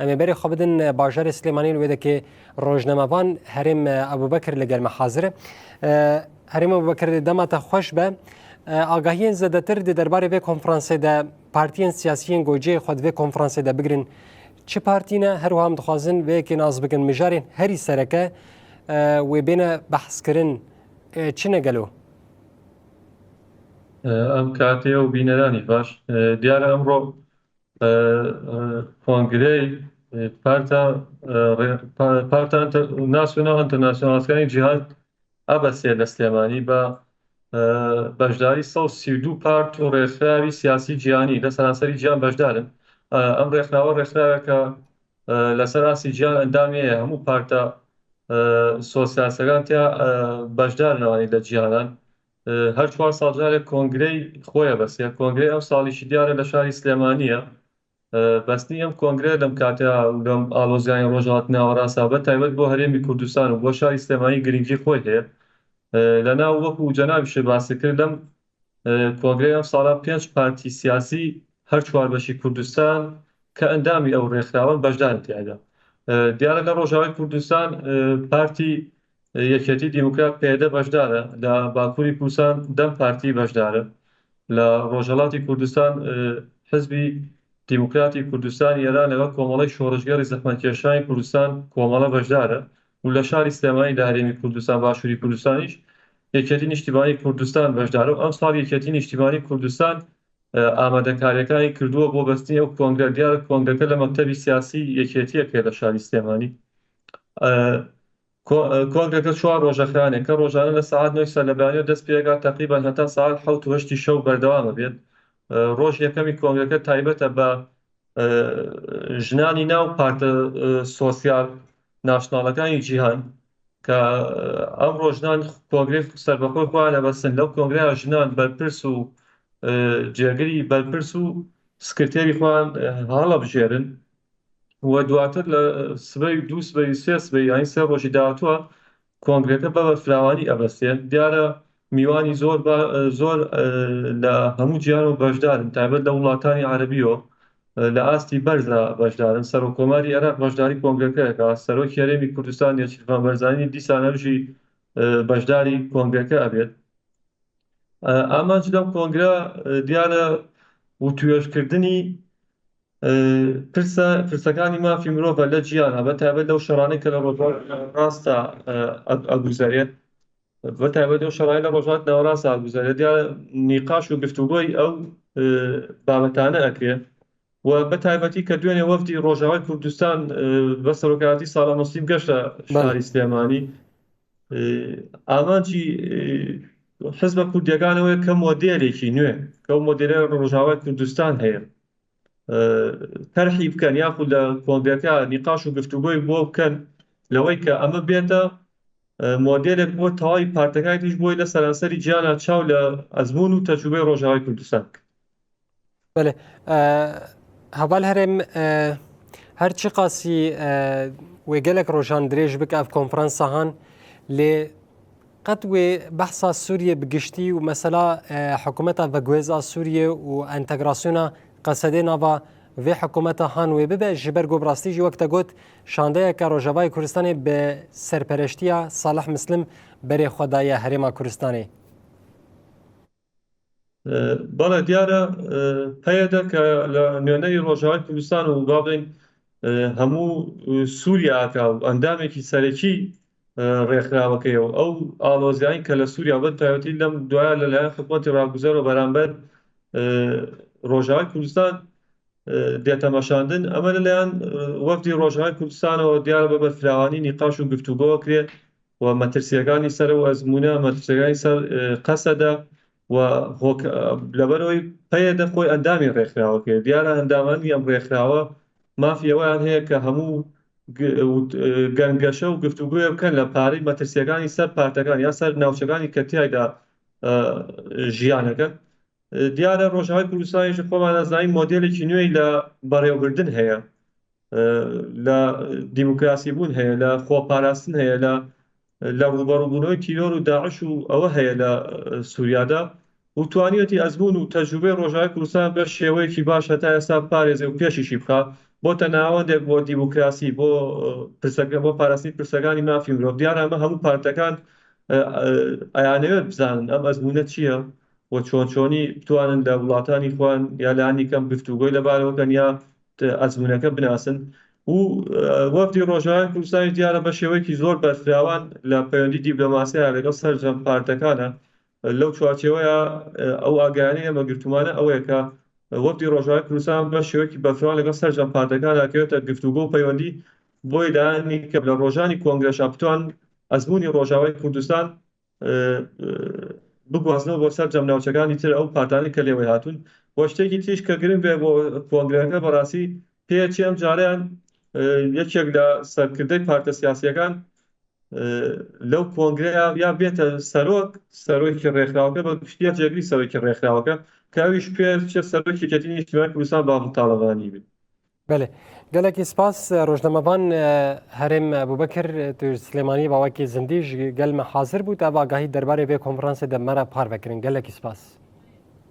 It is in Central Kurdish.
Em ê berê xwe bidin bajarê Silêmanî li wê dekê rojnamevan Herêm Ebûbekir li gel me hazir e. Herêm Ebûbekir dema te xweş be. Agahiyên zêdetir di derbarê vê konferansê de partiyên siyasî yên ku cihê xwe di vê konferansê de bigirin çi partî ne? Her wiha em dixwazin vê yekê nas bikin mijarên herî sereke wê bêne behskirin çi ne gelo? Em katê û bîneranî baş. Diyar e îmro Kongreyê Parta Parta Nasyonal Enternasyonalistkanî Cîhan ئەبەسێ لە سلێمانی بە بەشداری 132 پارت و ڕێکخراوی سیاسی جیهانی لە سەرانسەری جیهان بەشدارن. ئەم ڕێکخراوە ڕێکخراوێکە لەسەر ئاستی جیهان ئەندامی هەیە، هەموو پارتە سۆسیالستەکان تیا بەشدارن ئەوانەی لە جیهانان. هەر چوار ساڵ جارێک کۆنگرەی خۆیە بەسێ، کۆنگرەی ئەم ساڵیشی دیارە لە شاری سلێمانییە. بەستنی ئەم کۆنگرە لەم کاتە و لەم ئاڵۆزیانی ڕۆژهەڵاتی ناوەڕاستدا بە تایبەت بۆ هەرێمی کوردستان و بۆ شاری سلێمانی گرنگی خۆی هەیە. لەناو وەکو جەنابیشت باست کرد لەم کۆنگرەی ئەمساڵە پێنج پارتی سیاسی هەر چوار بەشی کوردستان کە ئەندامی ئەو ڕێکخراوەن بەشدارن تیایدا. دیارە لە ڕۆژاوای کوردستان پارتی یەکێتی دیموکرات پەیەدە بەشدارە، لە باکووری کوردستان دەم پارتی بەشدارە، لە ڕۆژهەڵاتی کوردستان حزبی دیموکراتی کوردستانی ئێران لەگەڵ کۆمەڵەی شۆڕشگێڕی زەحمەتکێشانی کوردستان کۆمەڵە بەشدارە و لە شاری سلێمانی لە هەرێمی کوردستان باشووری کوردستانیش یەکێتی نیشتیمانی کوردستان بەشدارە و ئەمساڵ یەکێتی نیشتیمانی کوردستان ئامادەکارییەکانی کردووە بۆ بەستنی ئەو کۆنگرە، دیارە کۆنگرەکە لە مەکتەبی سیاسی یەکێتییەکەیە لە شاری سلێمانی. کۆنگرەکە چوار ڕۆژە خایەنێ کە ڕۆژانە لە سەعات نۆی سەرلەبەیانیەوە دەست پێکات تەقریبەن هەتا سەعات حەوت و هەشتی شەو بەردەوام ئەبێت. ڕۆژی یەکەمی کۆنگرەکە تایبەتە بە ژنانی ناو پارتە سۆسیال ناشناڵەکانی جیهان کە ئەمڕۆ ژنان کۆنگرەی سەربەخۆی خۆیان ئەبەستن، لەو کۆنگرەیە ژنان بەرپرس و جێگری بەرپرس و سکرتێری خۆیان هەڵەبژێرن و دواتر لە سبەی دوو سبەی سێ سبەی یانی سێ ڕۆژی داهاتووە کۆنگرەکە بە بەرفراوانی ئەبەستێ. دیارە میوانی زۆر زۆر لە هەموو جیهانەوە بەشدارن، تایبەت لە وڵاتانی عەرەبیەوە لە ئاستی بەرزا بەشدارن. سەرۆک کۆماری عێراق بەشداری کۆنگرەکە ئەکا، سەرۆکی هەرێمی کوردستان نێچیرڤان بەرزانی دیسان ئەوژی بەشداری کۆنگرەکە ئەبێت. ئامانج لەم کۆنگرە دیارە وتوێژکردنی پرسە پرسەکانی مافی مرۆڤە لە جیهانا بە تایبەت لەو شەڕانەی کە لە ڕۆژهەڵاتی ناوەڕاستدا ئەگوزەرێت بە تایبەت ئەو شەڕانەی لە ڕۆژهەڵاتی ناوەڕاستدا ئەگوزەرێت دیارە نیقاش و گفتوگۆی ئەو بابەتانە ئەکرێت و بە تایبەتی کە دوێنێ وەفدی ڕۆژاوای کوردستان بە سەرۆکایەتی ساڵح موسلیم گەشتە شاری سلێمانی ئامانجی حزبە کوردیەکانەوەیە کە مۆدێلێکی نوێ کە ئەو مۆدێلە ڕۆژاوای کوردستان هەیە تەرحی بکەن یاخود لە کۆنگرەکە نیقاش و گفتوگۆی بۆ بکەن لەوەی کە ئەمە بێتە مۆدێلێک بۆ تەواوی پارتەکانی تریش بۆی لە سەرانسەری جیهانا چاو لە ئەزموون و تەجروبەی ڕۆژاوای کوردستان بکەن. بەێ هەڤال هەرێم هەرچی قاسی وێ gelek ڕۆژان درێژ بک ئەف کۆنفرانسە هان لێ قەت وێ بەحسا سووریە بگشتی و مەسەلا حکوومەتە ڤەگوێزا سووریە و ئەنتەگراسیۆنا قەسەدێ ناڤا vê حکوومەتە هان wê bibe ji ber ku bi rastî jî wek te got şandeyeke Rojavayê Kurdistanê bi serpereştiya Salih Mislim berê xwe daye Herêma Kurdistanê. بەڵێ دیارە پەیەدە کە لە نوێنەری ڕۆژاوای کوردستان و با بڵێین هەموو سووریا ئەکا و ئەندامێکی سەرەکی ڕێکخراوەکەیە و ئەو ئاڵۆزیانی کە لە سووریا بە تایبەتی لەم دوایە لەلایەن حکوومەتی ڕاگوزەرەوە بەرامبەر ڕۆژاوای کوردستان دێتە مەشاندن ئەمە لەلایەن وەفدی ڕۆژاوای کوردستانەوە دیارە بە بەرفراوانی نیقاش و گفتوگۆ کرێت و مەترسییەکانی سەر ئەو ئەزموونە، مەترسییەکانی سەر قەسەدە و لەبەرئەوەی پەیەدە خۆی ئەندامی ڕێکخراوەکەیە، دیارە ئەندامانی ئەم ڕێکخراوە مافی ئەوەیان هەیە کە هەموو گەنگەشە و گفتوگۆیە بکەن لە پارەی مەترسییەکانی سەر پارتەکان یا سەر ناوچەکانی کە تیایدا ژیانەکەن. دیارە ڕۆژاوای کوردستانیش خۆمان ئەزانین مۆدێلێکی نوێی لە بەڕێوەبردن هەیە، لە دیموکراسی بوون هەیە، لە خۆپاراستن هەیە، لە لە ڕووبەڕووبوونەوەی تیرۆر و داعش و ئەوە هەیە لە سووریادا و توانیویەتی ئەزموون و تەجروبەی ڕۆژاوای کوردستان بە شێوەیەکی باش هەتا ئێستا بپارێزێ و پێشیشی بخا. بۆتە ناوەندێک بۆ دیموکراسی بۆ پرسەکە بۆ پاراستنی پرسەکانی مافی مرۆڤ دیارە ئەمە هەموو پارتەکان ئەیانەوێت بزانن ئەم ئەزموونە چییە و چۆن چۆنی بتوانن لە وڵاتانی خۆیان یا لانی کەم گفتوگۆی لەبارەوە کەن یا ئەزموونەکە بناسن و وەفدی ڕۆژئاوای کوردستانیش دیارە بە شێوەیەکی زۆر بەرفراوان لە پەیوەندی دیبلۆماسیە لەگەڵ سەرجەم پارتەکانە لەو چوارچێوەیە ئەو ئاگایانەی ئێمە گرتومانە ئەوەیە کە وەفدی ڕۆژئاوای کوردستان بە شێوەیەکی بەرفراوان لەگەڵ سەرجەم پارتەکانە کەوێتە گفتوگۆ و پەیوەندی بۆی لانی کەم لە ڕۆژانی کۆنگرەشا بتوان ئەزموونی ڕۆژئاوای کوردستان بگوازنەوە بۆ سەرجەم ناوچەکانی تر ئەو پارتانەی کە لێوەی هاتوون و شتێکی تریش کە گرنگ بێ بۆ کۆنگرەکە بەڕاستی پێچی ئەم جارەیان یەکێک لە سەرکردەی پارتە سیاسیەکان لەو کۆنگرەیە یا بێتە سەرۆک سەرۆکی ڕێکخراوەکە بە گشتیە جێگری سەرۆکی ڕێکخراوەکە کە ئەویش پێ سەرۆکی یەکێتی نیشتیمانی کوردستان بافڵ تاڵەبانی بێت. بەێ گەلێکی سپاس ڕۆژنامەڤان هەرێم ئەبوبەکر تو سلێمانی باوەکی زندیش گەلمە حاضر بوو تا باگاهی دەربارەی vê کۆنفرانسê de me re parve kirin gelekî spas.